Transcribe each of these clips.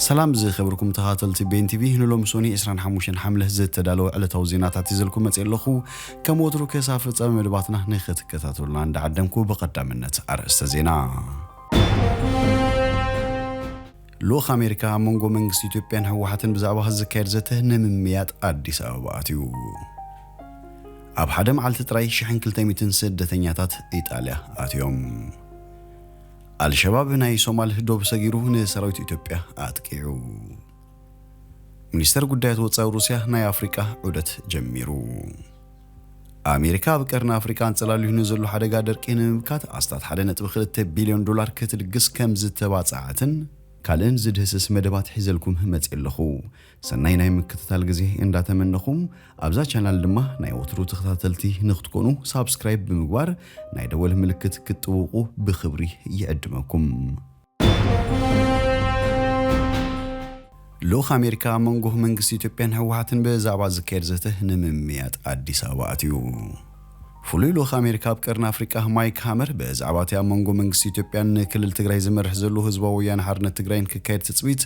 ሰላም ዝኸበርኩም ተኸታተልቲ ቤን ቲቪ፣ ንሎሚ ሶኒ ዕስራን ሓሙሽተን ሓምለ ዝተዳለወ ዕለታዊ ዜናታት ይዘልኩም መጽእ ኣለኹ። ከም ወትሩ ክሳብ ፍጻመ መደባትና ንኽትከታተሉና እንዳዓደምኩ ብቐዳምነት ኣርእስተ ዜና። ልኡኽ ኣሜሪካ ኣብ መንጎ መንግስቲ ኢትዮጵያን ህወሓትን ብዛዕባ ዝካየድ ዘተ ንምምያጥ ኣዲስ ኣበባ ኣትዩ። ኣብ ሓደ መዓልቲ ጥራይ ሽሕን ክልተ ሚእትን ስደተኛታት ኢጣልያ ኣትዮም። ኣልሸባብ ናይ ሶማል ዶብ ሰጊሩ ንሰራዊት ኢትዮጵያ ኣጥቂዑ። ሚኒስተር ጉዳያት ወጻኢ ሩስያ ናይ ኣፍሪቃ ዑደት ጀሚሩ። ኣሜሪካ ኣብ ቀርኒ ኣፍሪቃ ኣንጸላልዩ ንዘሎ ሓደጋ ደርቂ ንምምካት ኣስታት ሓደ ነጥቢ ክልተ ቢልዮን ዶላር ክትልግስ ከም ዝተባጽዓትን ካልእን ዝድህስስ መደባት ሒዘልኩም መጽእ ኣለኹ። ሰናይ ናይ ምክትታል ግዜ እንዳተመነኹም፣ ኣብዛ ቻናል ድማ ናይ ወትሩ ተኸታተልቲ ንክትኮኑ ሳብስክራይብ ብምግባር ናይ ደወል ምልክት ክትጥውቁ ብኽብሪ ይዕድመኩም። ልኡኽ ኣሜሪካ ኣብ መንጎ መንግስቲ ኢትዮጵያን ህወሓትን ብዛዕባ ዝካየድ ዘተ ንምምያጥ ኣዲስ ኣበባ ኣትዩ። ፍሉይ ልኡኽ ኣሜሪካ ኣብ ቀርኒ ኣፍሪቃ ማይክ ሃመር ብዛዕባ እቲ ኣብ መንጎ መንግስቲ ኢትዮጵያን ንክልል ትግራይ ዝመርሕ ዘሎ ህዝባዊ ወያነ ሓርነት ትግራይን ክካየድ ትጽቢት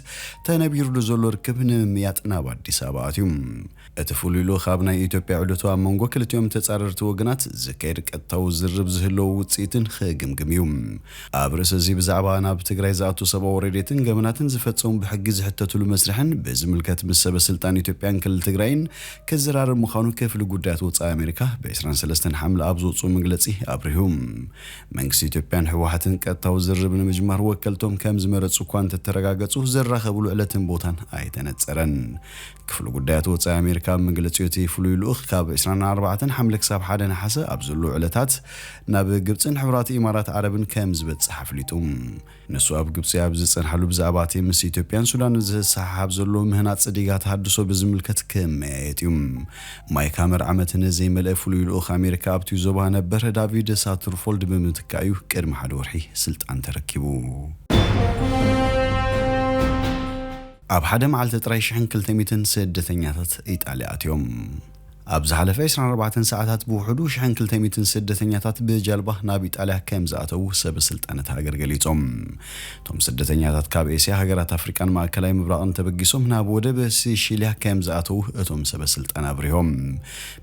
ተነቢሩሉ ዘሎ ርክብ ንምምያጥ ናብ ኣዲስ ኣበባ ኣትዩ። እቲ ፍሉይ ልኡኽ ኣብ ናይ ኢትዮጵያ ዑደቱ ኣብ መንጎ ክልቲኦም ተጻረርቲ ወገናት ዝካየድ ቀጥታዊ ዝርርብ ዝህለዎ ውጽኢትን ክግምግም እዩ። ኣብ ርእሲ እዚ ብዛዕባ ናብ ትግራይ ዝኣቱ ሰብኣዊ ረድኤትን ገበናትን ዝፈጸሙ ብሕጊ ዝሕተትሉ መስርሕን ብዝምልከት ምስ ሰበ ስልጣን ኢትዮጵያን ክልል ትግራይን ክዘራረብ ምዃኑ ክፍሊ ጉዳያት ወጻኢ ኣሜሪካ ብ ዕስራን ሰለስተን ሓምለ ኣብ ዝወጽኡ መግለጺ ኣብሪሁ። መንግስቲ ኢትዮጵያን ህወሓትን ቀጥታዊ ዝርርብ ንምጅማር ወከልቶም ከም ዝመረጹ እኳ እንተተረጋገጹ፣ ዝራኸብሉ ዕለትን ቦታን ኣይተነጸረን። ክፍሊ ጉዳያት ወጻኢ ኣሜሪካ ኣብ መግለጺኡ፣ እቲ ፍሉይ ልኡኽ ካብ ዕስራን ኣርባዕተን ሓምለ ክሳብ ሓደ ነሓሰ ኣብ ዘለዉ ዕለታት ናብ ግብጽን ሕቡራት ኢማራት ዓረብን ከም ዝበጽሕ ኣፍሊጡ። ንሱ ኣብ ግብጺ ኣብ ዝጸንሓሉ ብዛዕባ እቲ ምስ ኢትዮጵያን ሱዳንን ዝሰሓሓብ ዘሎ ምህናጽ ዲጋ ተሃድሶ ብዝምልከት ክመያየጥ እዩ። ማይክ ሃመር ዓመት ንዘይመልአ ፍሉይ ልኡኽ ኣሜሪካ ኣብቲ ዞባ ነበር ዳቪድ ሳተርፎልድ ብምትካእ እዩ ቅድሚ ሓደ ወርሒ ስልጣን ተረኪቡ። ኣብ ሓደ መዓልቲ ጥራይ ሽሕን ክልተ ሚእትን ስደተኛታት ኢጣልያ ኣትዮም። ኣብ ዝሓለፈ ዕስራን ኣርባዕተን ሰዓታት ብውሕዱ ሽሕን ክልተ ሚእትን ስደተኛታት ብጃልባ ናብ ኢጣልያ ከም ዝኣተዉ ሰበ ስልጣን እታ ሃገር ገሊጾም። እቶም ስደተኛታት ካብ ኤስያ፣ ሃገራት ኣፍሪቃን ማእከላይ ምብራቕን ተበጊሶም ናብ ወደብ ሲሺልያ ከም ዝኣተዉ እቶም ሰበ ስልጣን ኣብሪሆም።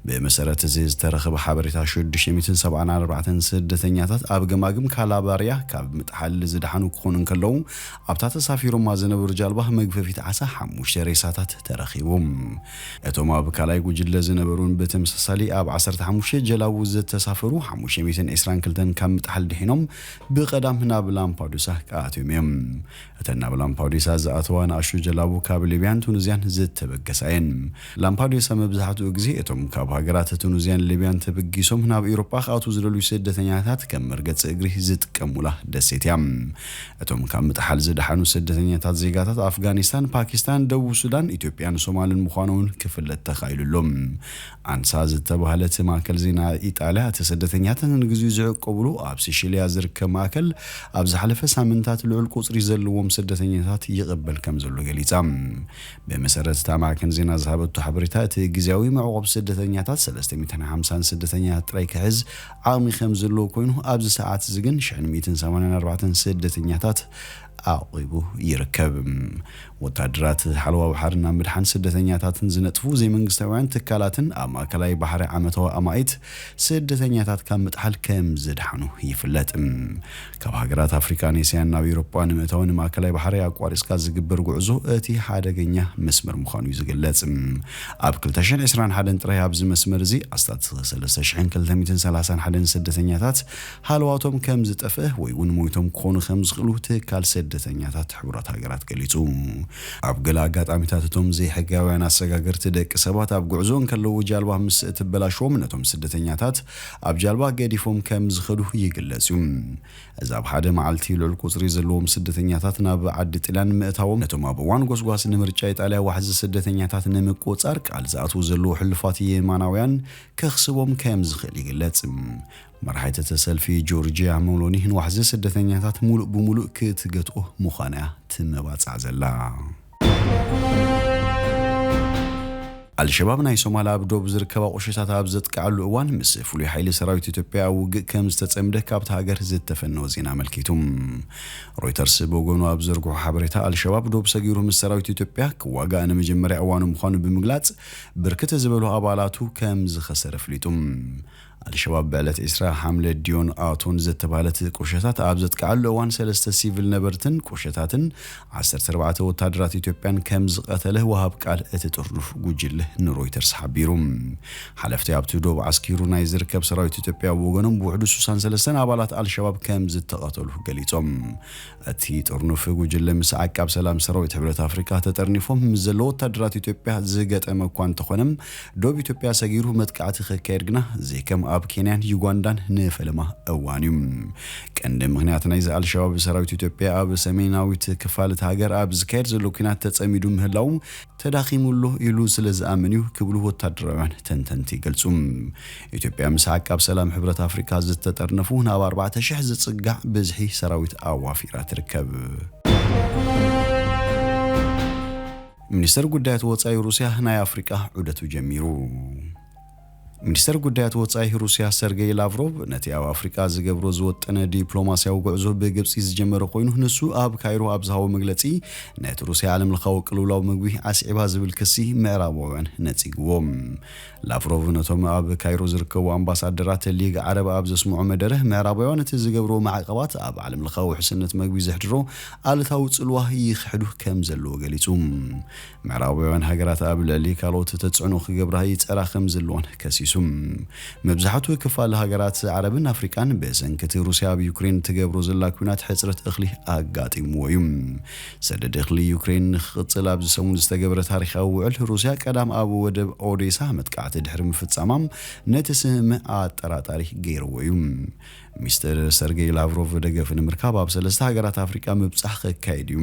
ብመሰረት እዚ ዝተረኸበ ሓበሬታ፣ ሽዱሽተ ሚእትን ሰብዓን ኣርባዕተን ስደተኛታት ኣብ ገማግም ካላባርያ ካብ ምጥሓል ዝደሓኑ ክኾኑ እንከለዉ፣ ኣብታ ተሳፊሮማ ዝነበሩ ጃልባ መግፈፊት ዓሳ ሓሙሽተ ሬሳታት ተረኺቡ። እቶም ኣብ ካልኣይ ጉጅለ ዝነበሩን ብተመሳሳሊ ኣብ ዓሰርተ ሓሙሽተ ጀላቡ ዝተሳፈሩ ሓሙሽተ ሚእትን ዕስራን ክልተን ካብ ምጥሓል ድሒኖም ብቐዳም ናብ ላምፓዱሳ ኣትዮም እዮም። እተን ናብ ላምፓዱሳ ዝኣተዋ ንኣሽቱ ጀላቡ ካብ ሊብያን ቱኒዝያን ዝተበገሳ እየን። ላምፓዱሳ መብዛሕትኡ ግዜ እቶም ካብ ሃገራት ቱኒዝያን ሊብያን ተበጊሶም ናብ ኤውሮጳ ክኣትዉ ዝደልዩ ስደተኛታት ከም መርገጺ እግሪ ዝጥቀሙላ ደሴት እያ። እቶም ካብ ምጥሓል ዝደሓኑ ስደተኛታት ዜጋታት ኣፍጋኒስታን፣ ፓኪስታን፣ ደቡብ ሱዳን፣ ኢትዮጵያን ሶማልን ምዃኖም እውን ክፍለጥ ተኻኢሉ ኣሎ። ኣንሳ ዝተባህለ እቲ ማእከል ዜና ኢጣልያ፣ እቲ ስደተኛታት ንግዚኡ ዝዕቆብሉ ኣብ ሲሺልያ ዝርከብ ማእከል ኣብ ዝሓለፈ ሳምንታት ልዑል ቁጽሪ ዘለዎም ስደተኛታት ይቕበል ከም ዘሎ ገሊጻ። ብመሰረት እታ ማዕከን ዜና ዝሃበቶ ሓበሬታ፣ እቲ ግዝያዊ መዕቆቢ ስደተኛታት ሰለስተ ሚእትን ሓምሳን ስደተኛታት ጥራይ ክሕዝ ዓቕሚ ከም ዘለዎ ኮይኑ፣ ኣብዚ ሰዓት እዚ ግን ሽሕን ሚእትን ሰማንያን ኣርባዕተን ስደተኛታት ኣቑቡ ይርከብ። ወታደራት ሓለዋ ባሕርን ኣብ ምድሓን ስደተኛታትን ዝነጥፉ ዘይመንግስታውያን ትካላትን ኣብ ማእከላይ ባሕሪ ዓመታዊ ኣማኢት ስደተኛታት ካብ ምጥሓል ከም ዝደሓኑ ይፍለጥ። ካብ ሃገራት ኣፍሪቃን ኤስያን ናብ ኤውሮጳ ንምእታው ንማእከላይ ባሕሪ ኣቋሪጽካ ዝግበር ጉዕዞ እቲ ሓደገኛ መስመር ምዃኑ እዩ ዝግለጽ። ኣብ ክልተ ሽሕን ዕስራን ሓደን ጥራይ ኣብዚ መስመር እዚ ኣስታት ሰለስተ ሽሕን ክልተ ሚእትን ሰላሳን ሓደን ስደተኛታት ሃለዋቶም ከም ዝጠፍአ ወይ እውን ሞይቶም ክኾኑ ከም ዝኽእሉ ትካል ስደተኛታት ሕቡራት ሃገራት ገሊጹ። ኣብ ገለ ኣጋጣሚታት እቶም ዘይሕጋውያን ኣሰጋገርቲ ደቂ ሰባት ኣብ ጉዕዞ እንከለዉ ጃልባ ምስ እትበላሽዎም ነቶም ስደተኛታት ኣብ ጃልባ ገዲፎም ከም ዝኸዱ ይግለጽ እዩ። እዚ ኣብ ሓደ መዓልቲ ልዑል ቁጽሪ ዘለዎም ስደተኛታት ናብ ዓዲ ጥልያን ምእታዎም ነቶም ኣብ እዋን ጎስጓስ ንምርጫ ኢጣልያ ዋሕዚ ስደተኛታት ንምቁጽጻር ቃል ዝኣትዉ ዘለዉ ሕሉፋት የማናውያን ከኽስቦም ከም ዝኽእል ይግለጽ። መራሒት እቲ ሰልፊ ጆርጂያ ሞሎኒ ንዋሕዚ ስደተኛታት ሙሉእ ብሙሉእ ክትገትኦ ምዃና እያ ትመባጻዕ ዘላ። ኣልሸባብ ናይ ሶማል ኣብ ዶብ ዝርከባ ቁሸታት ኣብ ዘጥቅዓሉ እዋን፣ ምስ ፍሉይ ሓይሊ ሰራዊት ኢትዮጵያ ኣብ ውግእ ከም ዝተጸምደ ካብቲ ሃገር ዝተፈነወ ዜና ኣመልኪቱ። ሮይተርስ ብወገኑ ኣብ ዘርግሖ ሓበሬታ፣ ኣልሸባብ ዶብ ሰጊሩ ምስ ሰራዊት ኢትዮጵያ ክዋጋእ ንመጀመርያ እዋኑ ምዃኑ ብምግላጽ፣ ብርክት ዝበሉ ኣባላቱ ከም ዝኸሰረ ኣፍሊጡ። ኣልሸባብ ብዕለት ዕስራ ሓምለ ዲዮን ኣቶን ዘተባህለት ቁሸታት ኣብ ዘጥቅዓሉ እዋን፣ ሰለስተ ሲቪል ነበርትን ቁሸታትን ዓሰርተ ኣርባዕተ ወታደራት ኢትዮጵያን ከም ዝቐተለ ወሃብ ቃል እቲ ጥርኑፍ ጉጅለ ንሮይተርስ ሓቢሩ። ሓለፍቲ ኣብቲ ዶብ ዓስኪሩ ናይ ዝርከብ ሰራዊት ኢትዮጵያ ብወገኖም፣ ብውሕዱ ስሳን ሰለስተን ኣባላት ኣልሸባብ ከም ዝተቐተሉ ገሊጾም። እቲ ጥርኑፍ ጉጅለ ምስ ዓቃብ ሰላም ሰራዊት ሕብረት ኣፍሪቃ ተጠርኒፎም ምስ ዘለዉ ወታደራት ኢትዮጵያ ዝገጠመ እኳ እንተኾነ፣ ዶብ ኢትዮጵያ ሰጊሩ መጥቃዕቲ ክካየድ ግና ዘይከም ኣብ ኬንያን ዩጋንዳን ንፈለማ እዋን እዩ። ቀንዲ ምኽንያት ናይዚ፣ ኣልሸባብ ሰራዊት ኢትዮጵያ ኣብ ሰሜናዊት ክፋል እቲ ሃገር ኣብ ዝካየድ ዘሎ ኲናት ተጸሚዱ ምህላው ተዳኺሙ ኣሎ ኢሉ ስለ ዝኣምን እዩ ክብሉ ወታደራውያን ተንተንቲ ይገልጹ። ኢትዮጵያ ምስ ዓቃብ ሰላም ሕብረት ኣፍሪካ ዝተጠርነፉ ናብ ኣርባዕተ ሽሕ ዝጽጋዕ ብዝሒ ሰራዊት ኣዋፊራ ትርከብ። ሚኒስተር ጉዳያት ወጻኢ ሩስያ ናይ ኣፍሪቃ ዑደቱ ጀሚሩ። ሚኒስተር ጉዳያት ወጻኢ ሩስያ ሰርጌይ ላቭሮቭ ነቲ ኣብ ኣፍሪቃ ዝገብሮ ዝወጠነ ዲፕሎማስያዊ ጉዕዞ ብግብጺ ዝጀመረ ኮይኑ፣ ንሱ ኣብ ካይሮ ኣብ ዝሃቦ መግለጺ፣ ነቲ ሩስያ ዓለምለኻዊ ቅልውላው ምግቢ ኣስዒባ ዝብል ክሲ ምዕራባውያን ነጺግዎም። ላቭሮቭ ነቶም ኣብ ካይሮ ዝርከቡ ኣምባሳደራት ሊግ ዓረብ ኣብ ዘስምዖ መደረ፣ ምዕራባውያን እቲ ዝገብርዎ ማዕቀባት ኣብ ዓለምለኻዊ ውሕስነት መግቢ ዘሕድሮ ኣሉታዊ ጽልዋ ይኽሕዱ ከም ዘለዎ ገሊጹ። ምዕራባውያን ሃገራት ኣብ ልዕሊ ካልኦት ተጽዕኖ ክገብራ ይጸራ ከም ዘለዋን ከሲሱ። መብዛሕትኡ ክፋል ሃገራት ዓረብን ኣፍሪቃን ብሰንኪ እቲ ሩስያ ኣብ ዩክሬን ትገብሮ ዘላ ኲናት ሕጽረት እኽሊ ኣጋጢምዎ እዩ። ሰደድ እኽሊ ዩክሬን ንክቕጽል ኣብዚ ሰሙን ዝተገብረ ታሪኻዊ ውዕል፣ ሩስያ ቀዳም ኣብ ወደብ ኦዴሳ መጥቃዕቲ ድሕሪ ምፍጻማ፣ ነቲ ስምምዕ ኣጠራጣሪ ገይርዎ እዩ። ሚስተር ሰርጌይ ላቭሮቭ ደገፍ ንምርካብ ኣብ ሰለስተ ሃገራት ኣፍሪቃ ምብጻሕ ከካይድ እዩ።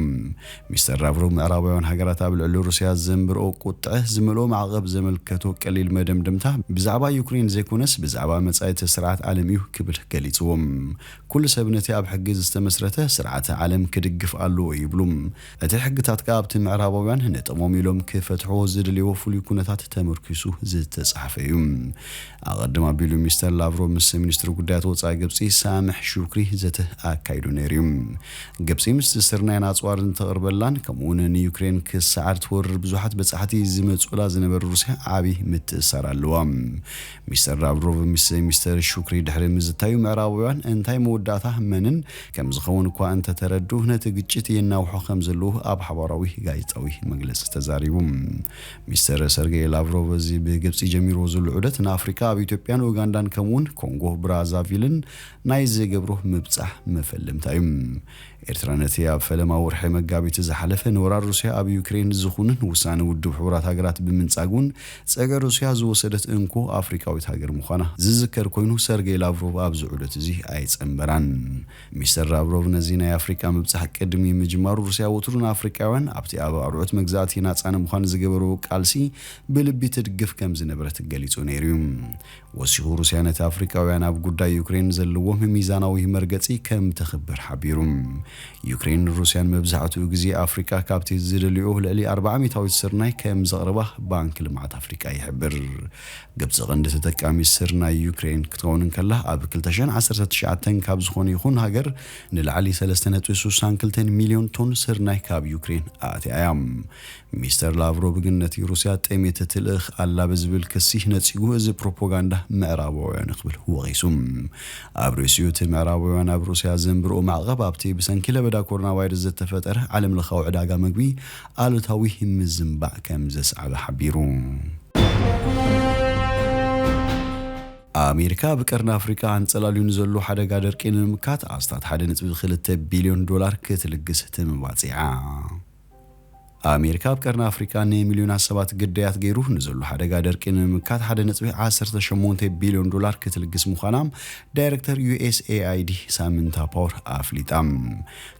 ሚስተር ላቭሮቭ ምዕራባውያን ሃገራት ኣብ ልዕሊ ሩስያ ዘንብርኦ ቁጥዐ ዝመልኦ ማዕቐብ ዘመልከቶ ቀሊል መደምደምታ፣ ብዛዕባ ዩክሬን ዘይኮነስ ብዛዕባ መጻኢቲ ስርዓት ዓለም እዩ ክብል ገሊጽዎ። ኩሉ ሰብ ነቲ ኣብ ሕጊ ዝተመስረተ ስርዓተ ዓለም ክድግፍ ኣለዎ ይብሉ። እቲ ሕግታት ከኣ ኣብቲ ምዕራባውያን ነጥቦም ኢሎም ክፈትሕዎ ዝደልይዎ ፍሉይ ኩነታት ተመርኪሱ ዝተጻሕፈ እዩ። ኣቐድም ኣቢሉ ሚስተር ላቭሮቭ ምስ ሚኒስትሪ ጉዳያት ወጻኢ ግብጺ ሳምሕ ሹክሪ ዘተ ኣካይዱ ነይሩ እዩ። ግብጺ ምስቲ ስርናይን ኣጽዋርን ተቕርበላን፣ ከምኡ'ውን ንዩክሬን ክሰዓር ትወርር ብዙሓት በጻሕቲ ዝመጹላ ዝነበሩ ሩስያ ዓቢ ምትእስሳር ኣለዋ። ሚስተር ላቭሮቭ ምስ ሚስተር ሹክሪ ድሕሪ ምዝታዩ፣ ምዕራባውያን እንታይ መወዳእታ መንን ከም ዝኸውን እኳ እንተተረዱ፣ ነቲ ግጭት የናውሖ ከም ዘለዉ ኣብ ሓባራዊ ጋዜጣዊ መግለጺ ተዛሪቡ። ሚስተር ሰርጌይ ላቭሮቭ እዚ ብግብጺ ጀሚርዎ ዘሎ ዑደት ንኣፍሪካ ኣብ ኢትዮጵያን ኡጋንዳን ከምኡውን ኮንጎ ብራዛቪልን ናይ ዝገብሮ ምብጻሕ መፈለምታ እዩ። ኤርትራ ነቲ ኣብ ፈለማ ወርሒ መጋቢት ዝሓለፈ ንወራር ሩስያ ኣብ ዩክሬን ዝኹንን ውሳነ ውድብ ሕቡራት ሃገራት ብምንጻግ እውን ጸገ ሩስያ ዝወሰደት እንኮ ኣፍሪካዊት ሃገር ምዃና ዝዝከር ኮይኑ፣ ሰርጌይ ላቭሮቭ ኣብዚ ዑደት እዚ ኣይጸንበራን። ሚስተር ላቭሮቭ ነዚ ናይ ኣፍሪካ ምብጻሕ ቅድሚ ምጅማሩ፣ ሩስያ ወትሩ ንኣፍሪካውያን ኣብቲ ኣብ ኣርዑት መግዛእቲ ናጻ ንምዃን ዝገበርዎ ቃልሲ ብልቢ ትድግፍ ከም ዝነበረት ገሊጹ ነይሩ እዩ። ወሲኹ፣ ሩስያ ነቲ ኣፍሪቃውያን ኣብ ጉዳይ ዩክሬን ዘለዎም ሚዛናዊ መርገጺ ከም ተኽብር ሓቢሩ። ዩክሬን ሩስያን መብዛሕትኡ ግዜ ኣፍሪቃ ካብቲ ዝደልዮ ልዕሊ ኣርባዓ ሚእታዊት ስርናይ ከም ዘቕርባ ባንክ ልምዓት ኣፍሪቃ ይሕብር። ግብጺ ቀንዲ ተጠቃሚ ስርናይ ዩክሬን ክትኸውን እንከላ፣ ኣብ ክልተ ሽሕን ዓሰርተ ትሽዓተን ካብ ዝኾነ ይኹን ሃገር ንላዕሊ ሰለስተ ነጥቢ ስሳን ክልተን ሚልዮን ቶን ስርናይ ካብ ዩክሬን ኣእትያ እያ። ሚስተር ላቭሮቭ ግን ነቲ ሩስያ ጥሜት ትልእኽ ኣላ ብዝብል ክሲ ነጺጉ፣ እዚ ፕሮፓጋንዳ ምዕራባውያን ክብል ወቒሱ። ኣብ ርእሲኡ፣ እቲ ምዕራባውያን ኣብ ሩስያ ዘንብርኦ ማዕቐብ ኣብቲ ብሰንኪ ለበዳ ኮሮና ቫይረስ ዝተፈጠረ ዓለም ለኻዊ ዕዳጋ መግቢ ኣሉታዊ ምዝንባዕ ከም ዘስዓበ ሓቢሩ። ኣሜሪካ ኣብ ቀርኒ ኣፍሪቃ ኣንጸላልዩ ንዘሎ ሓደጋ ደርቂ ንምምካት ኣስታት ሓደ ነጥቢ ክልተ ቢልዮን ዶላር ክትልግስ ተመባጺዓ። ኣሜሪካ ኣብ ቀርኒ ኣፍሪቃ ንሚልዮናት ሰባት ግዳያት ገይሩ ንዘሎ ሓደጋ ደርቂ ንምምካት ሓደ ነጥቢ ዓሰርተ ሸሞንተ ቢልዮን ዶላር ክትልግስ ምዃና ዳይረክተር ዩ ኤስ ኤ ኣይ ዲ ሳምንታ ፓወር ኣፍሊጣ።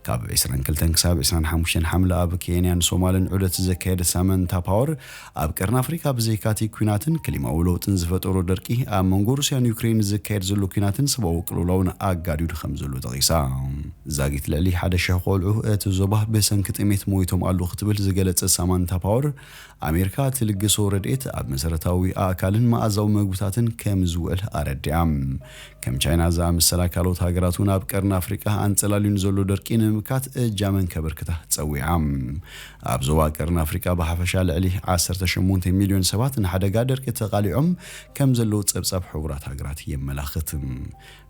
ካብ ዕስራን ክልተን ክሳብ ዕስራን ሓሙሽተን ሓምለ ኣብ ኬንያን ሶማልን ዑደት ዘካየደ ሳምንታ ፓወር፣ ኣብ ቀርኒ ኣፍሪካ ብዘይካቲ ኲናትን ክሊማዊ ለውጥን ዝፈጠሮ ደርቂ፣ ኣብ መንጎ ሩስያን ዩክሬን ዝካየድ ዘሎ ኲናትን ሰብኣዊ ቅልውላውን ኣጋዲዱ ከም ዘሎ ጠቒሳ። ዛጊት ልዕሊ ሓደ ሽሕ ቆልዑ እቲ ዞባ ብሰንኪ ጥሜት ሞይቶም ኣሉ ክትብል ዝገለጸ ሳማንታ ፓወር፣ ኣሜሪካ ትልግሶ ረድኤት ኣብ መሰረታዊ ኣእካልን መኣዛዊ መግብታትን ከም ዝውዕል ኣረዲኣ። ከም ቻይና ዝኣመሰላ ካልኦት ሃገራት እውን ኣብ ቀርኒ ኣፍሪቃ ኣንጸላልዩን ዘሎ ደርቂ ንምምካት እጃመን ከበርክታ ጸዊዓ። ኣብ ዞባ ቀርኒ ኣፍሪቃ ብሓፈሻ ልዕሊ ዓሰርተ ሸሞንተ ሚልዮን ሰባት ንሓደጋ ደርቂ ተቓሊዖም ከም ዘለዉ ጸብጻብ ሕቡራት ሃገራት የመላኽት።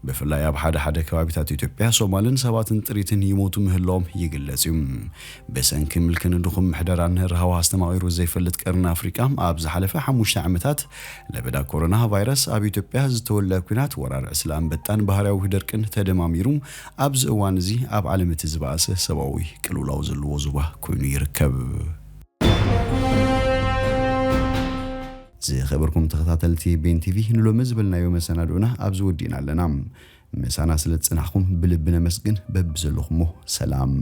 ብፍላይ ኣብ ሓደ ሓደ ከባቢታት ኢትዮጵያ፣ ሶማልን ሰባትን ጥሪትን ይሞቱ ምህላዎም ይግለጽ እዩ። ብሰንኪ ምልክን ድኹም ምሕደራን ራህዋ ኣስተማቒሩ ዘይፈልጥ ቀርኒ ኣፍሪቃ፣ ኣብ ዝሓለፈ ሓሙሽተ ዓመታት ለበዳ ኮሮና ቫይረስ ኣብ ኢትዮጵያ ዝተወልዐ ኲናት፣ ወራር ዕስለ ኣንበጣን ባህርያዊ ደርቅን ተደማሚሩ፣ ኣብዚ እዋን እዚ ኣብ ዓለም እቲ ዝበኣሰ ሰብኣዊ ቅልውላው ዘለዎ ዞባ ኮይኑ ይርከብ። ዝኸበርኩም ተኸታተልቲ ቤን ቲቪ፣ ንሎሚ ዝበልናዮ መሰናድኦና ኣብዚ ወዲእና ኣለና። ምሳና ስለ ዝጸናሕኩም ብልቢ ነመስግን። በብዘለኹሞ ሰላም።